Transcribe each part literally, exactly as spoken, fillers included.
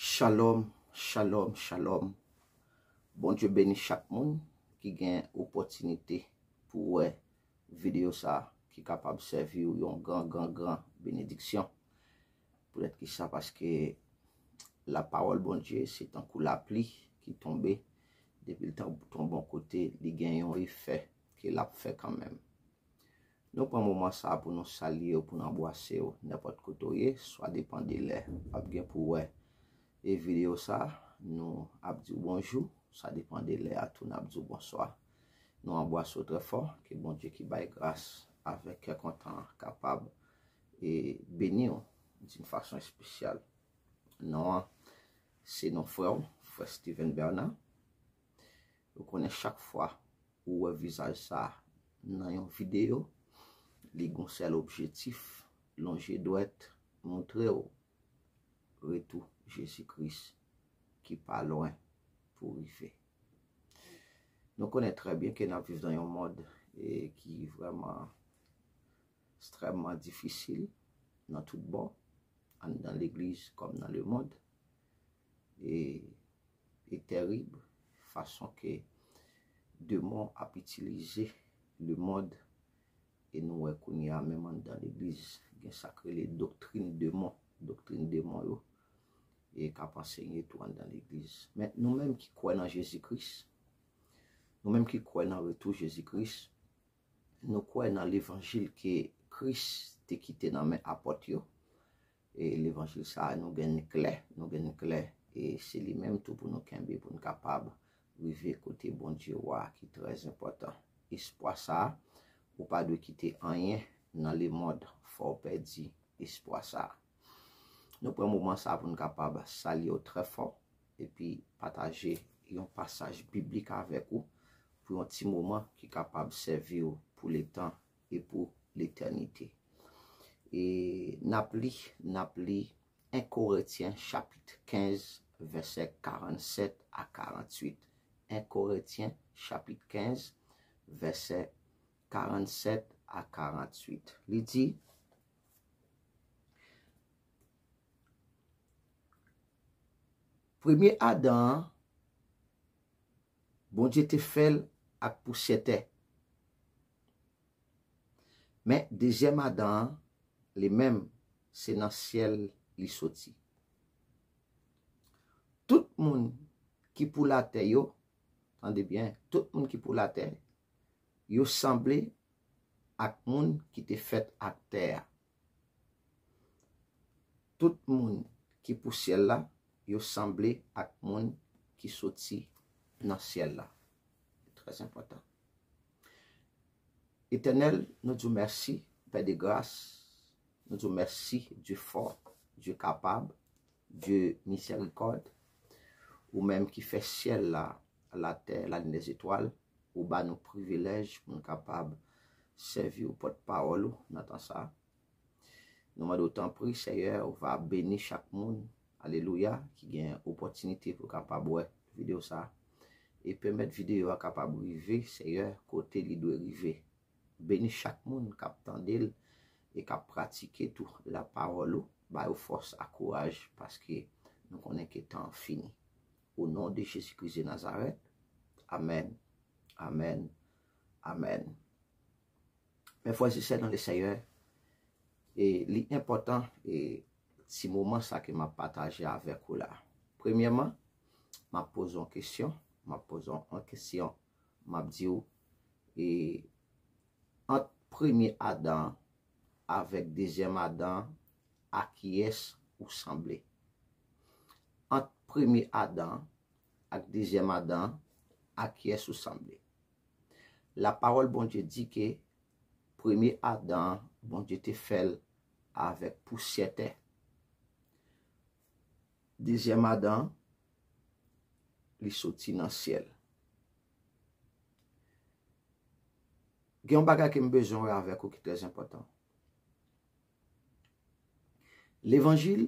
Shalom, shalom, shalom. Bondye beni chak moun ki gen opòtinite pou wè videyo sa a, ki kapab sèvi w yon gran, gran, gran benediksyon. Poutèt ki sa? Paske lapawòl Bondye se tankou lapli ki tonbe, depi l tan- tonbe yon kote, li gen yon efè ke l ap fè kanmenm. Nou pran moman sa a pou nou salye w, pou nou anbwase w, nenpòt kote w ye, swa depan de lè w ap gen pou wè e videyo sa a, nou ap di w bonjou, sa depan de lè a tou n ap di w bonswa. Nou anbwase w trè fò, ke Bondye ki bay gras avèk kè kontan an kapab e beni w d'une façon spéciale. Non an se non frè w, frè Steven Bernard. Ou konnen chak fwa ou wè vizaj sa a nan yon videyo, li gon sèl objektif, lonje dwèt, montre w retou Jezi Kris ki pa lwen pou rive. Nou konnen trè byen ke n ap viv nan yon mond e ki vrèman ekstrèmman difisil nan tout bò, anndan legliz kòm nan lemonn. E, e tèrib fason ke demon ap itilize lemonn. E nou wè kounye a menm anndan legliz gen sa k rele doktrin demon, doktrin demon yo e k ap ansenye tou anndan legliz. Men nou menm ki kwè nan Jezi Kris, nou menm ki kwè nan retou Jezi Kris, nou kwè nan levanjil ke Kris te kite nan men apòt yo. E levanjil sa a, nou gen l klè, nou gen l klè, e se li menm tou pou nou kenbe, pou nou kapab rive kote Bondye wa a ki trè enpòtan. Espwa sa a, ou pa dwe kite anyen nan lemonn fè w pèdi espwa sa a. Nou pran moman sa a pou nou kapab salye w trè fò epi pataje yon pasaj biblik avèk ou pou yon ti moman ki kapab sèvi w pou letan e pou letènite. E n ap li, n ap li en Korentyen chapit kenz, vèsè karannsèt a karannwit. En Korentyen chapit kenz, vèsè karannsèt a karannwit. Li di, premye Adan an, Bondye te fè l ak pousyè tè. Men dezyèm Adan an, li menm, se nan syèl li soti. Tout moun ki pou latè yo, tande byen, tout moun ki pou latè, yo sanble ak moun ki te fèt ak tè a. Tout moun ki pou syèl la, yo sanble ak moun ki soti nan syèl la. Trè enpòtan. Etènèl, nou di w mèsi, Pè de gras, nou di w mèsi, Dye fò, Dye kapab, Dye mizèrikòd, ou menm ki fè syèl la, latè, lalin, lèzetwal, ou ba nou privilèj pou nou kapab sèvi w pòtpawòl ou nan tan sa a. Nou mande w tanpri, Seyè, ou va beni chak moun, alelouya, ki gen opòtinite pou kapab wè videyo sa a. E pèmèt videyo a kapab rive, Seyè, kote li dwe rive. Beni chak moun k ap tande l e k ap pratike tou lapawòl ou. Ba yo fòs ak kouraj, paske nou konnen ke tan an fini. O non de Jezi Kris de Nazarèt, amèn, amèn, amèn. Men frè e sè nan le Seyè, e li enpòtan, e ti moman sa ke m ap pataje avèk ou la. Premyèman, m ap poze w yon kesyon, m ap poze w yon kesyon, m ap di w, e ant premye Adan an avèk dezyèm Adan an, a kiyès ou sanble? Ant premye Adan an ak dezyèm Adan an, a kiyès ou sanble? Lapawòl Bondye di ke premye Adan an, Bondye te fè l avèk pousyè tè. Dezyèm Adan an, li soti nan syèl. Gen yon bagay ke m bezwen wè avèk ou ki trè enpòtan. Levanjil,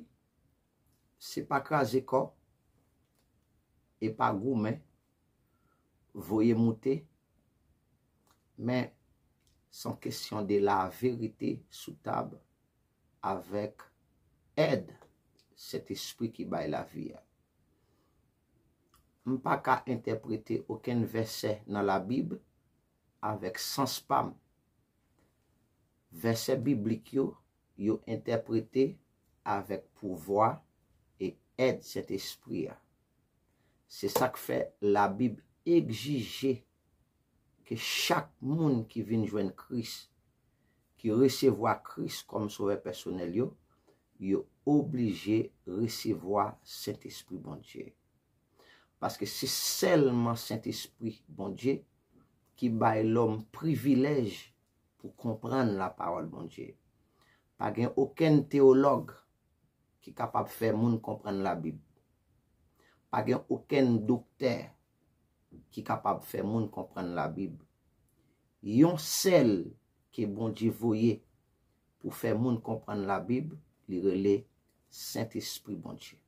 se pa kraze kò, e pa goumen, voye moute, men se yon kesyon de laverite sou tab avèk èd Sentespri ki bay lavi a. M pa ka entèprete okenn vèsè nan Labib avèk sans pa m. Vèsè biblik yo, yo entèprete avèk pouvwa e èd Sentespri a. Se sa k fè Labib egzije ke chak moun ki vin jwenn Kris, ki resevwa Kris kòm Sovè pèsonèl yo, yo oblije resevwa Sentespri Bondye. Paske se sèlman Sentespri Bondye ki bay lòm privilèj pou konprann lapawòl Bondye. Pa gen okenn teyològ ki kapab fè moun konprann Labib. Pa gen okenn doktè ki kapab fè moun konprann Labib. Yon sèl ke Bondye voye pou fè moun konprann Labib, li rele Sentespri Bondye.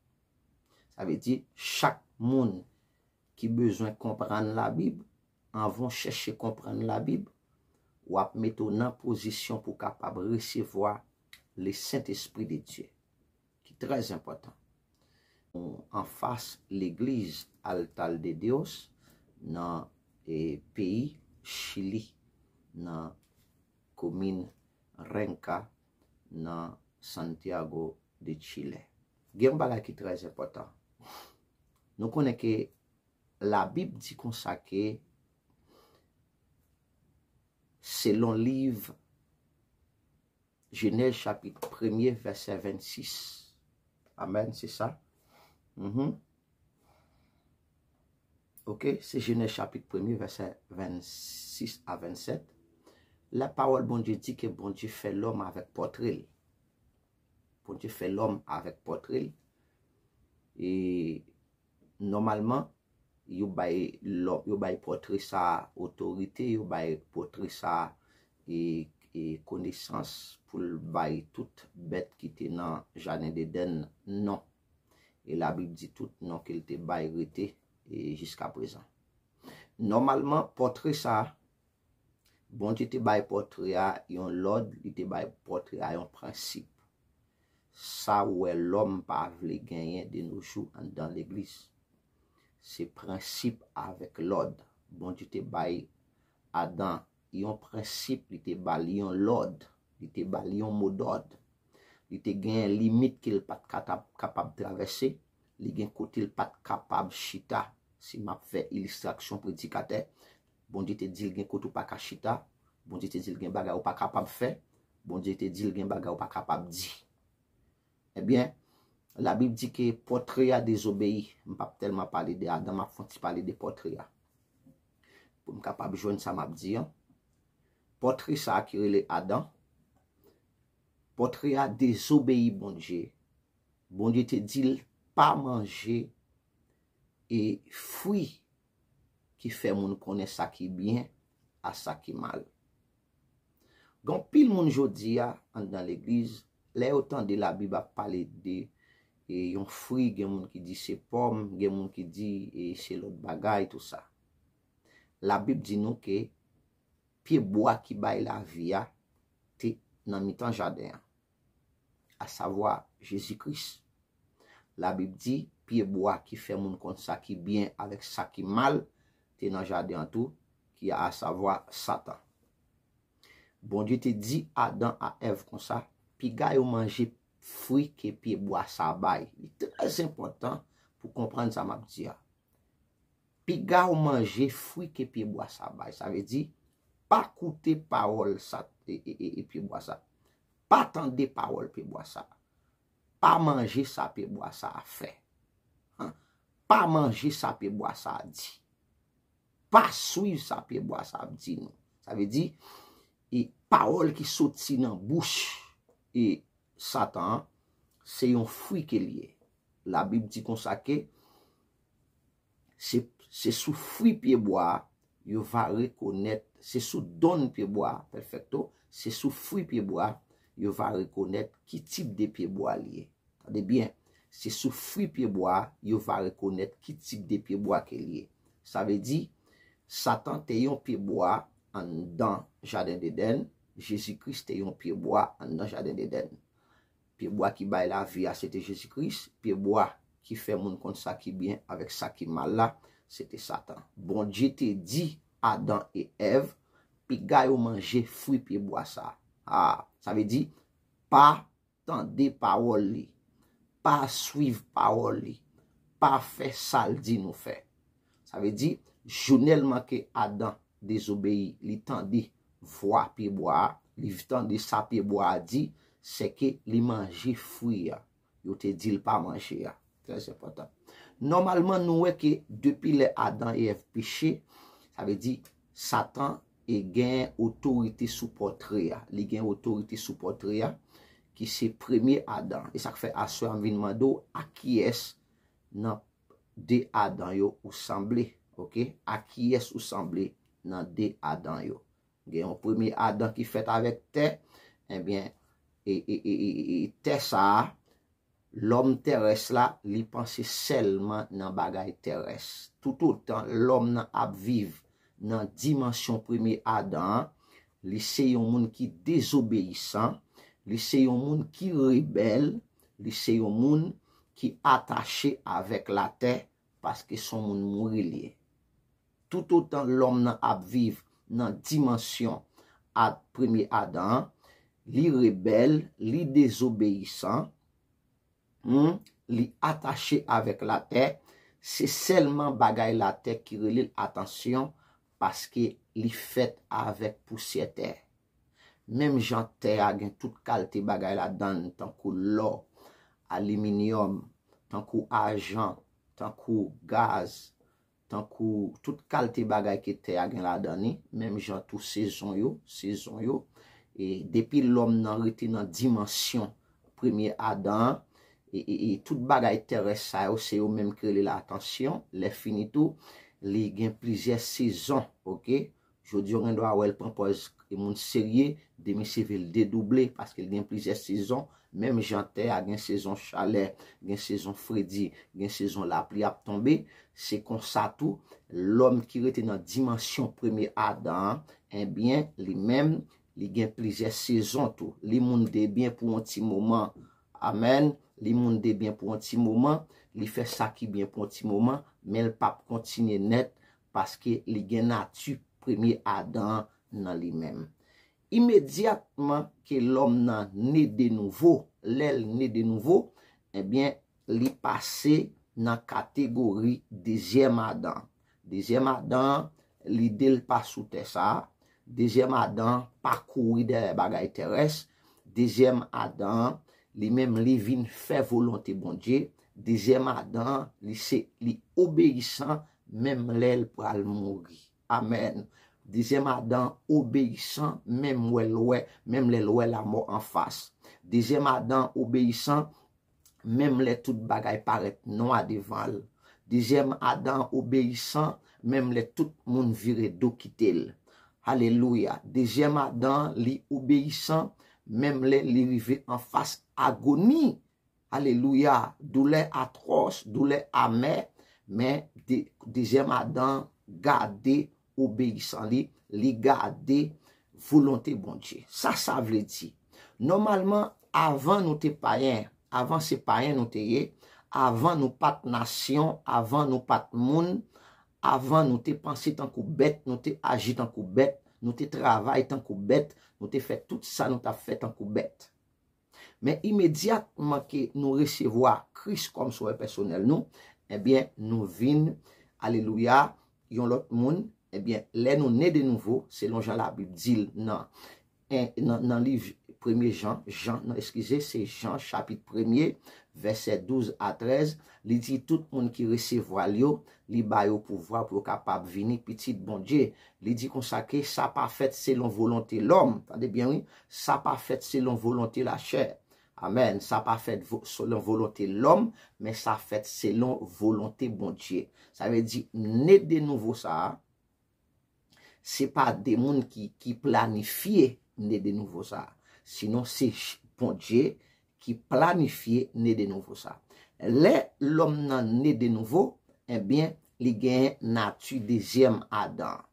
Sa vle di, chak moun ki bezwen konprann Labib, anvan w chèche konprann Labib, w ap mete w nan pozisyon pou w kapab resevwa le Sentespri de Dye, ki trè enpòtan. Nou anfas legliz Altar de Dios nan e, peyi Chili, nan komin Renca, nan Santiago de Chile. Gen yon bagay ki trè enpòtan. Nou konnen ke Labib di konsa ke selon liv Jenèz chapit premye vèsè vennsis. Amèn, se sa. Mhm. Ok, se Jenèz chapit premye vèsè vennsis a vennsèt. Lapawòl Bondye di ke Bondye fè lòm avèk pòtre l. Bondye fè lòm avèk pòtre l. E nòmalman, yo bay lòm, yo bay pòtre sa a otorite, yo bay pòtre sa a e, e konesans pou l bay tout bèt ki te nan jaden Edenn non. E Labib di tout non ke l te bay rete e jiska prezan. Nòmalman, pòtre sa a, Bondye te bay pòtre a yon lòd, li te bay pòtre a yon prensip. Sa w wè lòm pa vle genyen de nos jours anndan legliz, se prensip avèk lòd. Bondye te bay Adan yon prensip, li te ba l yon lòd, li te ba l yon modòd. Li te gen limit ke l pa t kapab, kapab travèse, li gen kote l pa t kapab chita. Si m ap fè ilistraksyon predikatè, Bondye te di l gen kote ou pa ka chita, Bondye te di l gen bagay ou pa kapab fè, Bondye te di l gen bagay ou pa kapab di. Ebyen, Labib di ke pòtre a dezobeyi. M p ap tèlman pale de Adan, m ap fè yon ti pale de pòtre a. Pou m kapab jwenn sa m ap di an. Pòtre sa a ki rele Adan, pòtre a dezobeyi Bondye. Bondye te di l pa manje e fwi ki fè moun konnen sa ki byen a sa ki mal. Gen anpil moun jodi a anndan legliz, lè yo tande Labib ap pale de e, yon fwi, gen moun ki di se pòm, gen moun ki di e, se lòt bagay, tou sa. Labib di nou ke pyebwa ki bay lavi a te nan mitan jaden an, asavwa Jezi Kris. Labib di pyebwa ki fè moun konn sa ki byen avèk sa ki mal te nan jaden an tou, ki asavwa Satan. Bondye te di Adan a Èv konsa, piga yo manje fwi ke pyebwa sa a bay. Li trè enpòtan pou konprann sa m ap di a. Piga w manje fwi ke pyebwa sa a bay. Sa vle di, pa koute pawòl sa, e, e, e, e pyebwa sa. Pa tande pawòl pyebwa sa. Pa manje sa pyebwa sa a fè. An, pa manje sa pyebwa sa a di. Pa swiv sa pyebwa sa ap di nou. Sa vle di, e pawòl ki soti nan bouch e Satan an, se yon fwi ke l ye. Labib di konsa ke se, se sou fwi pyebwa a yo va rekonèt, se sou donn pyebwa a, perfecto, se sou fwi pyebwa a yo va rekonèt ki tip de pyebwa l ye. Tande byen, se sou fwi pyebwa a yo va rekonèt ki tip de pyebwa ke l ye. Sa vle di, Satan te yon pyebwa anndan jaden Edenn, Jezi Kris te yon pyebwa anndan jaden Edenn. Pyebwa ki bay lavi a, se te Jezi Kris. Pyebwa ki fè moun konn sa ki byen avèk sa ki mal la, se te Satan. Bondye te di Adan e Èv, piga yo manje fwi pyebwa sa a. Ah, sa vle di, pa tande pawòl li, pa swiv pawòl li, pa fè sa l di nou fè. Sa vle di, jounèlman ke Adan dezobeyi, li tande vwa pyebwa a, li tande sa pyebwa a di, se ke li manje fwi a. Yo te di l pa manje a. Trè enpòtan. Nòmalman, nou wè ke depi lè Adan e Èv peche, sa vle di Satan e gen otorite sou pòtre a. Li gen otorite sou pòtre a, ki se premye Adan. E sa k fè aswè a m vin mande w, a kiyès nan de Adan yo ou sanble? Oke? A kiyès ou sanble nan de Adan yo? Gen yon premye Adan ki fèt avèk tè, ebyen, e, e, e, e, e, e tè sa a, lòm terès la, li panse sèlman nan bagay terès. Toutotan lòm nan ap viv nan dimansyon premye Adan an, li se yon moun ki dezobeyisan, li se yon moun ki rebèl, li se yon moun ki atache avèk latè, paske se yon moun mouri li ye. Toutotan lòm nan ap viv nan dimansyon a premye Adan an, li rebèl, li dezobeyisan, hmm, li atache avèk latè, se sèlman bagay latè ki rele l atansyon, paske li fèt avèk pousyè tè. Menm jan tè a gen tout kalte bagay ladan l, tankou lò, aliminyòm, tankou ajan, tankou gaz, tankou tout kalte bagay ke tè a gen ladan li, menm jan tou sezon yo, sezon yo. E depi lòm nan rete nan dimansyon premye Adan an, e, e, e tout bagay terès sa yo, se yo menm ki rele l atansyon. Lè fini tou, li gen plizyè sezon, oke? Jodi a, w gen dwa wè l pran pòz e moun serye, demen seve l dedouble, paske l gen plizyè sezon. Menm jan tè a gen sezon chalè, gen sezon fredi, gen sezon lapli ap tonbe, se konsa tou, lòm ki rete nan dimansyon premye Adan an, ebyen, li menm, li gen plizyè sezon tou. Li moun debyen pou yon ti moman. Amèn. Li moun debyen pou yon ti moman. Li fè sa ki byen pou yon ti moman, men l p ap kontinye nèt, paske li gen nati premye Adan an nan li menm. Imedyatman ke lòm nan ne de nouvo, lè l ne de nouvo, ebyen, li pase nan kategori dezyèm Adan. Dezyèm Adan an, lide l pa sou tè sa a. Dezyèm Adan an pa kouri dèyè bagay terès. Dezyèm Adan an, li menm, li vin fè volonte Bondye. Dezyèm Adan an, li se, li obeyisan, menm lè l pral mouri. Amèn. Dezyèm Adan an obeyisan, menm wè l wè, menm lè l wè lamò anfas. Dezyèm Adan an obeyisan, menm lè tout bagay parèt nwa devan l. Dezyèm Adan an obeyisan, menm lè tout moun vire do kite l. Alelouya. Dezyèm Adan an, li obeyisan, menm lè li rive anfas agoni. Alelouya. Doulè atwòs, doulè amè, men de, dezyèm Adan an gade obeyisan li, li gade volonte Bondye. Sa sa vle di? Nòmalman, avan nou te payen, avan se payen nou te ye, avan nou pa t nasyon, avan nou pa t moun, avan nou te panse tankou bèt, nou te aji tankou bèt, nou te travay tankou bèt, nou te fè tout sa nou t ap fè tankou bèt. Men imedyatman ke nou resevwa Kris kòm Sovè pèsonèl nou, ebyen, nou vin, alelouya, yon lòt moun. Ebyen, lè nou ne de nouvo, selon jan Labib di l nan, en, nan, nan liv premye Jan, Jan, non, eskize, se Jan, chapit premye, vèsè douz a trèz, li di, tout moun ki resevwa l yo, li ba yo pouvwa pou yo kapab vini pitit Bondye. Li di konsa ke sa pa fèt selon volonte lòm. Tande byen, wi. Sa pa fèt selon volonte lachè. Amèn. Sa pa fèt vo-, selon volonte lòm, men sa fèt selon volonte Bondye. Sa vle di, ne de nouvo sa a, se pa de moun ki, ki planifye ne de nouvo sa a. Sinon, se ch-, Bondye ki planifye ne de nouvo sa a. Lè lòm nan ne de nouvo, ebyen, li gen nati dezyèm Adan an.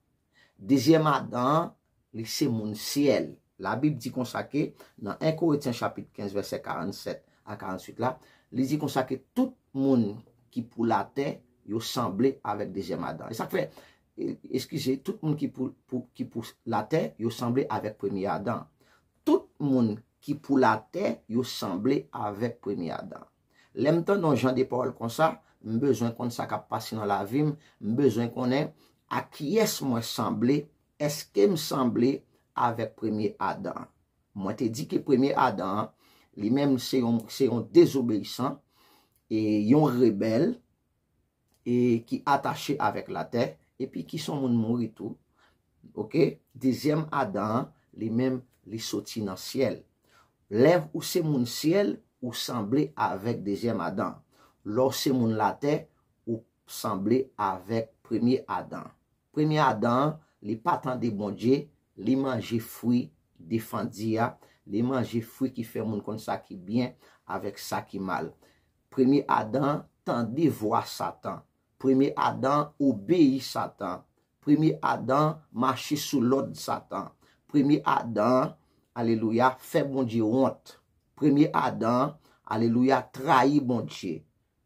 Dezyèm Adan an, li se moun syèl. Labib di konsa ke nan en Korentyen chapit kenz vèsè karannsèt a karantuit la, li di konsa ke tout moun ki pou latè, yo sanble avèk dezyèm Adan. E sa k fè, e, eskize, tout moun ki pou, pou, ki pou latè, yo sanble avèk premye Adan. Tout moun ki pou latè, yo sanble avèk premye Adan. Lè m tande yon jan de pawòl konsa, m bezwen konn sa k ap pase nan lavi m, m bezwen konnen a kiyès mwen sanble, èske m sanble avèk premye Adan an? Mwen te di ke premye Adan an, li menm se yon, se yon dezobeyisan, e yon rebèl, e ki atache avèk latè, epi ki se yon moun mouri tou. Oke? Dezyèm Adan an, li menm, li soti nan syèl. Lè ou se moun syèl, ou sanble avèk dezyèm Adan. Lè w se moun latè, ou sanble avèk premye Adan. Premye Adan an, li pa tande Bondye, li manje fwi defandi a, li manje fwi ki fè moun konn sa ki byen avèk sa ki mal. Premye Adan an tande vwa Satan. Premye Adan an obeyi Satan. Premye Adan an mache sou lòd Satan. Premye Adan an, alelouya, fè Bondye wont. Premye Adan an, alelouya, trayi Bondye.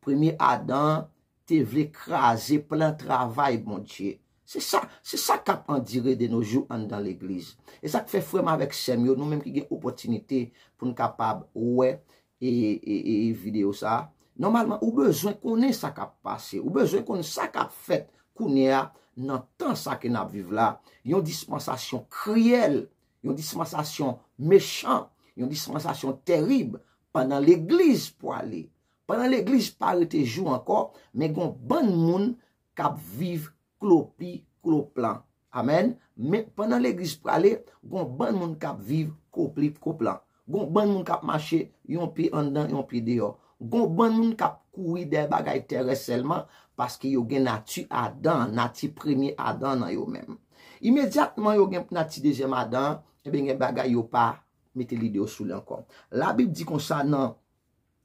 Premye Adan an te vle kraze plan travay Bondye. Se sa, se sa k ap andire de nos jours anndan legliz. E sa k fè frè m avèk sè m yo, nou menm ki gen opòtinite pou n kapab wè e, e, e, e videyo sa a. Nòmalman, ou bezwen konnen sa k ap pase. Ou bezwen konn sa k ap fèt kounye a nan tan sa ke n ap viv la. Yon dispansasyon kriyèl, yon dispansasyon mechan, yon dispansasyon tèrib pandan legliz pwale. Pandan legliz pa rete jou ankò, men gon bann moun k ap viv klopi kloplan. Amèn. Men pandan legliz prale, gon bann moun k ap viv koplip koplan. Gon bann moun k ap mache yon pye anndan, yon pye deyò. Gon bann moun k ap kouri dèyè bagay terès sèlman, paske yo gen nati Adan, nati premye Adan nan yo menm. Imedyatman yo gen nati dezyèm Adan, ebyen gen bagay yo pa mete lide yo sou li ankò. Labib di konsa nan,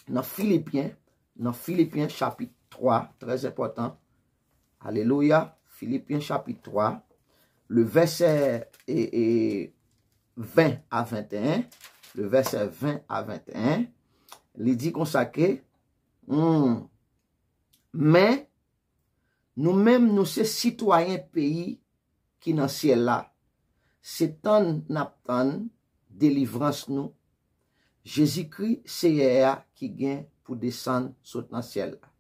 nan Filipyen, nan Filipyen chapit twa, trè enpòtan. Alelouya. Filipyen chapit twa, le vèsè e, e, ven a venteyen, le vèsè ven a venteyen, li di konsa ke, hmm, men nou menm nou se sitwayen peyi ki nan syèl la. Se tann n ap tann delivrans nou, Jezikri Seyè a ki gen pou desann sot nan syèl la.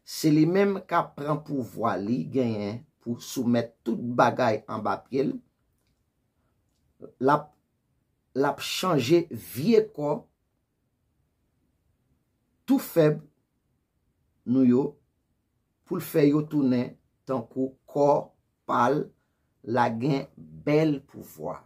Se li menm k ap pran pouvwa li genyen pou soumèt tout bagay anba pye l. L ap, l ap chanje vye kò tou fèb nou yo pou l fè yo tounen tankou kò pa l la gen bèl pouvwa.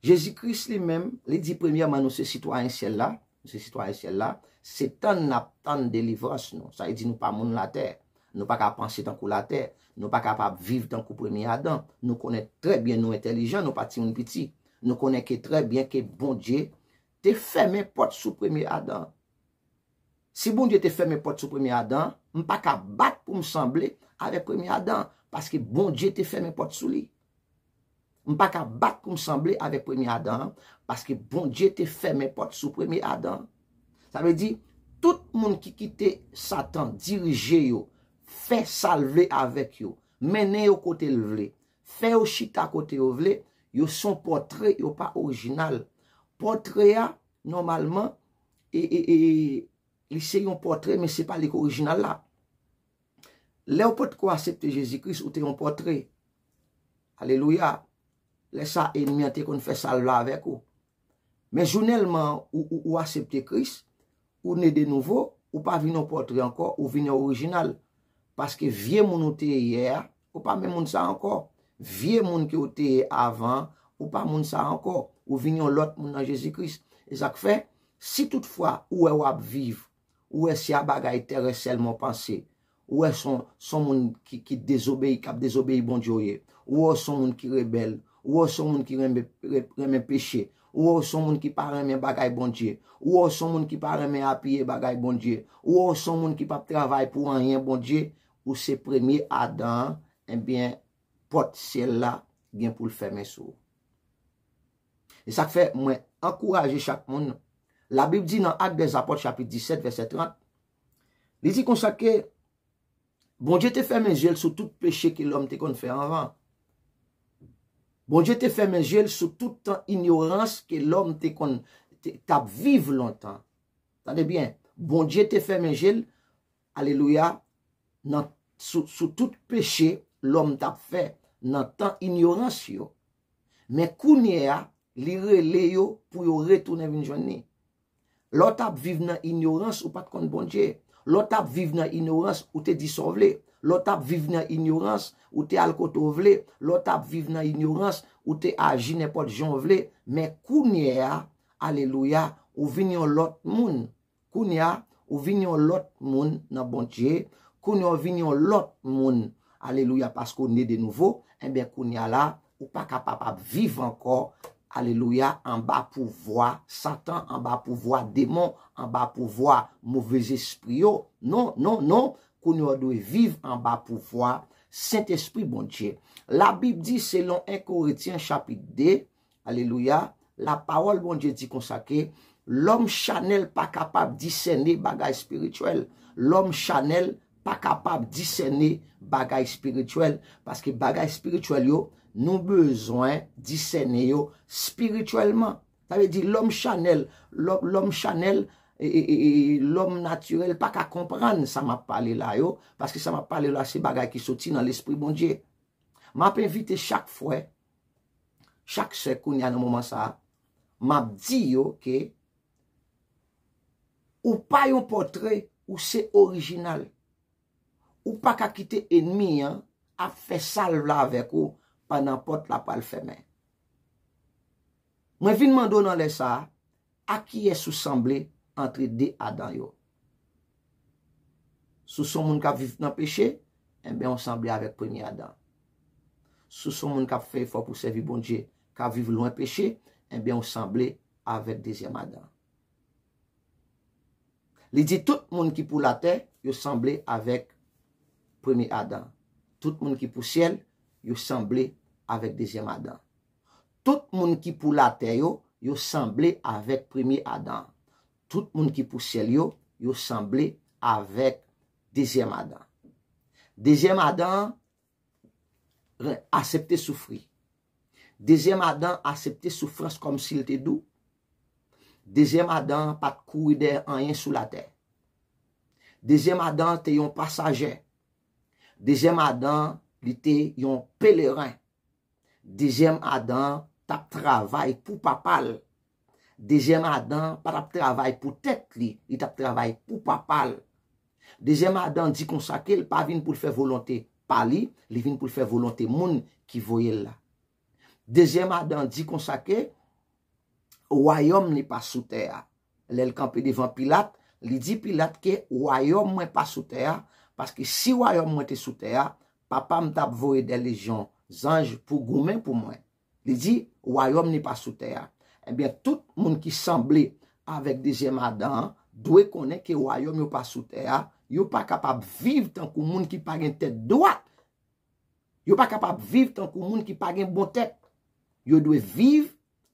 Jezi Kris li menm, li di premyèman nou se sitwayen syèl la, nou se sitwayen syèl la, se tann n ap tann delivrans nou. Sa vle di nou pa moun latè. Nou pa ka panse tankou latè. Nou pa kapab viv tankou premye Adan. Nou konnen trè byen nou entèlijan, nou pa timoun piti. Nou konnen ke trè byen ke Bondye te fèmen pòt sou premye Adan. Si Bondye te fèmen pòt sou premye Adan, m pa ka bat pou m sanble avèk premye Adan, paske Bondye te fèmen pòt sou li. M pa ka bat pou m sanble avèk premye Adan an, paske Bondye te fèmen pòt sou premye Adan. Sa vle di, tout moun ki kite Satan dirije yo, fè sa l vle avèk yo, mennen yo kote l vle, fè yo chita kote yo vle, yo se yon pòtre, yo pa orijinal. Pòtre a, nòmalman, e, e, e, li se yon pòtre, men se pa li k orijinal la. Lè w potko aksepte Jezi Kris, ou te yon pòtre. Alelouya. Lè sa, ènmi an te konn fè sa l vle avèk ou. Men jounèlman ou, ou, ou aksepte Kris, ou ne de nouvo, ou pa vin yon pòtre ankò, ou vin yon orijinal. Paske vye moun ou te ye yè a, ou pa menm moun sa ankò. Vye moun ke w te ye avan an, ou pa moun sa ankò. Ou vin yon lòt moun nan Jezi Kris. E sa k fè, si toutfwa ou wè w ap viv, ou wè se a bagay terès sèlman w panse, ou wè se yon, se yon moun ki, ki dezobeyi, k ap dezobeyi Bondye w ye, ou wè se yon moun ki rebèl, ou wè se yon moun ki renmen, re-, renmen peche, ou wè se yon moun ki pa renmen bagay Bondye, ou wè se yon moun ki pa renmen apiye bagay Bondye, ou wè se yon moun ki p ap travay pou anyen Bondye, ou se premye Adan an, ebyen, pòt syèl la gen pou l fèmen sou ou. E sa k fè mwen ankouraje chak moun. Labib di nan Actes des Apôtres chapit disèt vèsè trant, li di konsa ke Bondye te fèmen je l sou tout peche ke lòm te konn fè anvan. Bondye te fèmen je l sou tout tan inyorans ke lòm te konn t ap viv lontan. Tande byen, Bondye te fèmen je l, alelouya, nan, sou, sou tout peche lòm t ap fè nan tan inyorans yo. Men kounye a, li rele yo pou yo retounen vin jwenn li. Lè w t ap viv nan inyorans, ou pa t konn Bondye. Lè w t ap viv nan inyorans, ou te di sa w vle. Lè w t ap viv nan inyorans, ou te al kote w vle. Lè w t ap viv nan inyorans, ou te aji nenpòt jan w vle. Men kounye a, alelouya, ou vin yon lòt moun. Kounye a, ou vin yon lòt moun nan Bondye. Kounye a, ou vin yon lòt moun. Alelouya, paske w ne de nouvo. Enben, kounye a la, ou pa kapab ap viv ankò, alelouya, anba pouvwa Satan, anba pouvwa demon, anba pouvwa move zespri yo. Non, non, non. Kounye a, w dwe viv anba pouvwa Sentespri Bondye. Labib di, selon en Korentyen chapit de, alelouya, lapawòl Bondye di konsa ke lòm chanèl pa kapab disène bagay espirityèl. Lòm chanèl pa kapab disène bagay espirityèl, paske bagay espirityèl yo, nou bezwen disène yo espirityèlman. Sa vle di lòm chanèl, lòm, lòm chanèl, e, e, e, e, lòm natirèl pa ka konprann sa m ap pale la yo, paske sa m ap pale la se bagay ki soti nan Lespri Bondye. M ap envite chak frè, chak sè kounye a nan moman sa a, m ap di yo ke ou pa yon pòtre, ou se orijinal. Ou pa ka kite enmi an ap fè sa l vle avèk ou pandan pòt la pral fèmen. Mwen vin mande w nan lè sa a, a kiyès ou sanble antre de Adan yo? Si w se yon moun k ap viv nan peche, enben, ou sanble avèk premye Adan. Si w se yon moun k ap fè efò pou sèvi Bondye, k ap viv lwen peche, enben, ou sanble avèk dezyèm Adan. Li di, tout moun ki pou latè, yo sanble avèk premye Adan. Tout moun ki pou syèl, yo sanble avèk dezyèm Adan. Tout moun ki pou latè yo, yo sanble avèk premye Adan. Tout moun ki pou syèl yo, yo sanble avèk dezyèm Adan. Dezyèm Adan an asepte soufri. Dezyèm Adan asepte soufrans kòmsi l te dou. Dezyèm Adan an pa t kouri dèyè anyen sou latè. Dezyèm Adan an te yon pasajè. Dezyèm Adan an, li te yon peleren. Dezyèm Adan an t ap travay pou papa l. Dezyèm Adan an pa t ap travay pou tèt li, li t ap travay pou papa l. Dezyèm Adan an di konsa ke l pa vin pou l fè volonte pa li, li vin pou l fè volonte moun ki voye l la. Dezyèm Adan an di konsa ke wayòm li pa sou tè a. Lè l kanpe devan Pilat, li di Pilat ke wayòm mwen pa sou tè a, paske si wayòm mwen te sou tè a, papa m t ap voye dè lejyon zanj pou goumen pou mwen. Li di, wayòm li pa sou tè a. Ebyen, tout moun ki sanble avèk dezyèm Adan an dwe konnen ke wayòm yo pa sou tè a, yo pa kapab viv tankou moun ki pa gen tèt dwat. Yo pa kapab viv tankou moun ki pa gen bon tèt. Yo dwe viv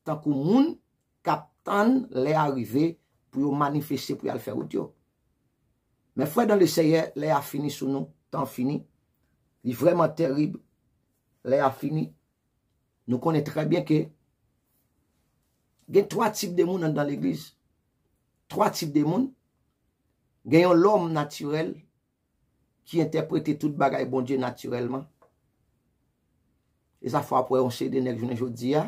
tankou moun k ap tann lè a rive pou yo manifeste, pou y al fè wout yo. Men frè dan le Seyè, lè a fini sou nou, tan fini. Li vrèman terib. Lè a fini. Nou konnen trè byen ke gen twa tip de moun anndan legliz. Twa tip de moun. Gen yon lòm natirèl ki entèprete tout bagay Bondye natirèlman. E sa fè w ap wè yon seri de nèg jounen jodi a,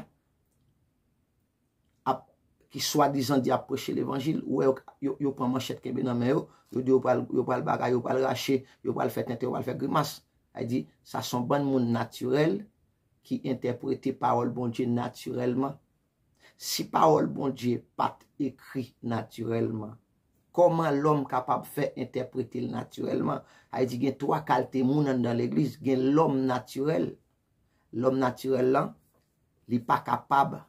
ap, ki swadizan di ap preche levanjil, ou wè yo, yo, yo pran manchèt kenbe nan men yo, yo di yo pral, yo pral bagay, yo pral rache, yo pral fè tenten, yo pral fè grimas. Sa vle di, sa se yon bann moun natirèl ki entèprete pawòl Bondye natirèlman. Si pawòl Bondye pa t ekri natirèlman, kòman lòm kapab fè entèprete l natirèlman? Sa vle di, gen twa kalte moun anndan legliz. Gen lòm natirèl. Lòm natirèl lan, li pa kapab,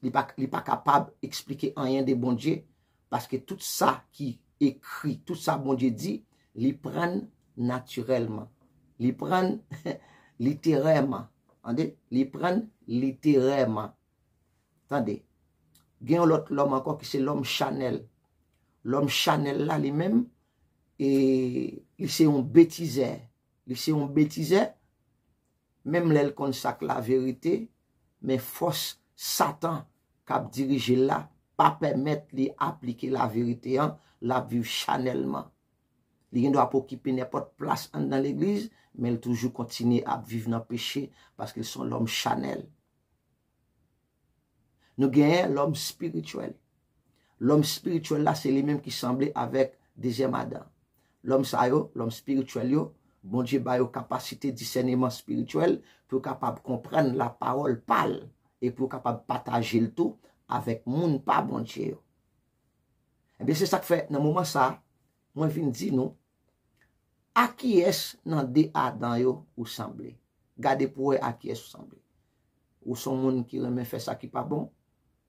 li pa, li pa kapab eksplike anyen de Bondye, paske tout sa ki ekri, tout sa Bondye di, li pran natirèlman. Li pran literèman. Tande? Li pran literèman. Tande, gen yon lòt lòm ankò ki se lòm chanèl. Lòm chanèl la li menm, e li se yon betizè. Li se yon betizè, menm lè l konn sa k laverite, men fòs Satan k ap dirije l la pa pèmèt li aplike laverite an, l ap viv chanèlman. Li gen dwa ap okipe nenpòt plas anndan legliz, men l toujou kontinye ap viv nan peche paske l se yon lòm chanèl. Nou genyen lòm espirityèl. Lòm espirityèl la, se li menm ki sanble avèk dezyèm Adan. Lòm sa yo, lòm espirityèl yo, Bondye ba yo kapasite disèneman espirityèl pou yo kapab konprann lapawòl pa l e pou yo kapab pataje l tou avèk moun pa Bondye yo. Ebyen, se sa k fè, nan moman sa a, mwen vin di nou, a kiyès nan de Adan yo ou sanble? Gade pou w wè a kiyès ou sanble. Ou se yon moun ki renmen fè sa ki pa bon,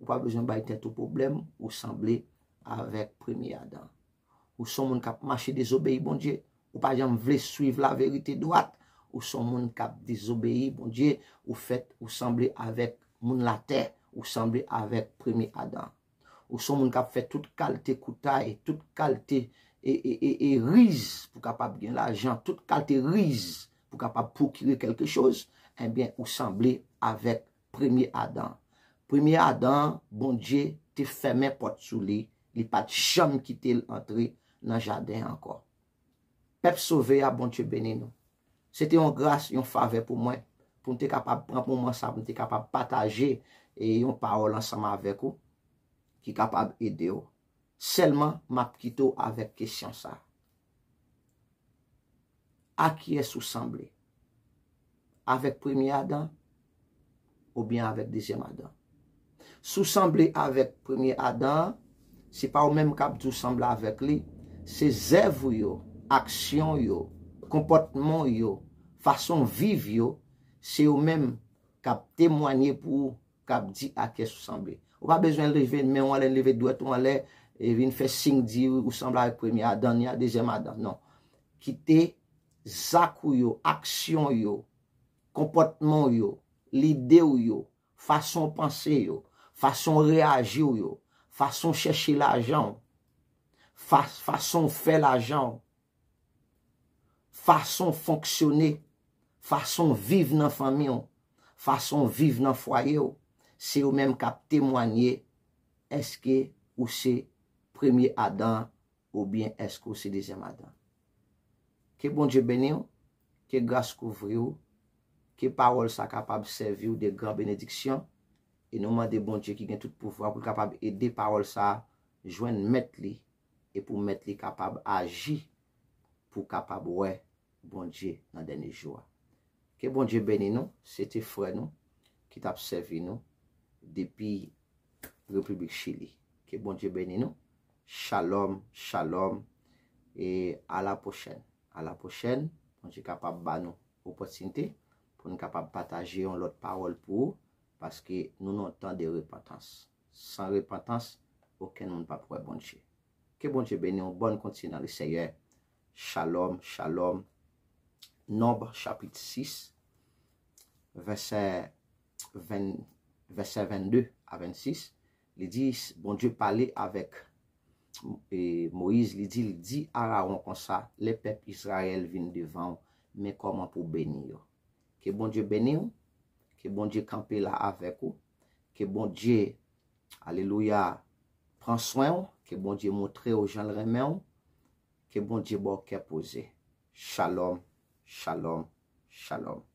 ou pa bezwen bay tèt ou pwoblèm, ou sanble avèk premye Adan. Ou se yon moun k ap mache dezobeyi Bondye, ou pa janm vle swiv laverite dwat, ou se yon moun k ap dezobeyi Bondye, ou fèt, ou sanble avèk moun latè, ou sanble avèk premye Adan. Ou se yon moun k ap fè tout kalte koutay, tout kalte e, e, e, e riz pou kapab gen lajan, tout kalte riz pou kapab pwokire kèlke choz, ebyen, ou sanble avèk premye Adan. Premye Adan, Bondye te fèmen pòt sou li, li pa t janm kite l antre nan jaden an ankò. Pèp sove a, Bondye beni nou. Se te yon gras, yon favè pou mwen, pou m te kapab pran moman sa, pou m te kapab pataje e yon pawòl ansanm avèk ou ki kapab ede w. Sèlman, m ap kite w avèk kesyon sa. A kiyès ou sanble? Avèk premye Adan oubyen avèk dezyèm Adan? Si w sanble avèk premye Adan an, se pa ou menm k ap di w sanble avèk li, se zèv ou yo, aksyon w yo, konpòtman w yo, fason w viv yo, se yo menm k ap temwanye pou ou, k ap di a kiyès ou sanble. Ou pa bezwen leve men w anlè, leve dwèt ou anlè, e vin fè siy di ou sanble avèk premye Adan, ni a dezyèm Adan. Non. Kite zak ou yo, aksyon w yo, konpòtman w yo, lide w yo, fason w panse yo, fason w reyaji w yo, fason w chèche lajan w, fa-, fason w fè lajan w, fason w fonksyone, fason w viv nan fanmi w, fason w viv nan fwaye w, se yo menm k ap temwanye èske ou se premye Adan an oubyen èske w se dezyèm Adan. Ke Bondye beni w, ke gras kouvri w, ke pawòl sa kapab sèvi w de gran benediksyon, e nou mande Bondye ki gen tout pouvwa pou l kapab ede pawòl sa jwenn mèt li, e pou mèt li kapab aji, pou kapab wè Bondye nan dènye jou a. Ke Bondye beni nou, se te frè nou ki t ap sèvi nou depi Repiblik Chili. Ke Bondye beni nou. Shalom, shalom, e a la pwochèn. A la pwochèn, Bondye kapab ba nou opòtinite pou nou kapab pataje yon lòt pawòl pou ou, paske nou nan yon tan de repantans. San repantans, okenn moun p ap wè Bondye. Ke Bondye beni w. Bòn kontinyan le Seyè. Shalom, shalom. Nonb chapit sis, vèsè ven, vèsè vennde a vennsis, li di, Bondye pale avèk, e, Moyiz, li di, li di Arawon konsa, lè pèp Izrayèl vin devan w, men kòman pou w beni yo. Ke Bondye beni w, ke Bondye kanpe la avèk ou, ke Bondye, alelouya, pran swen w, ke Bondye montre w jan l renmen w, ke Bondye ba w kè poze. Shalom, shalom, shalom.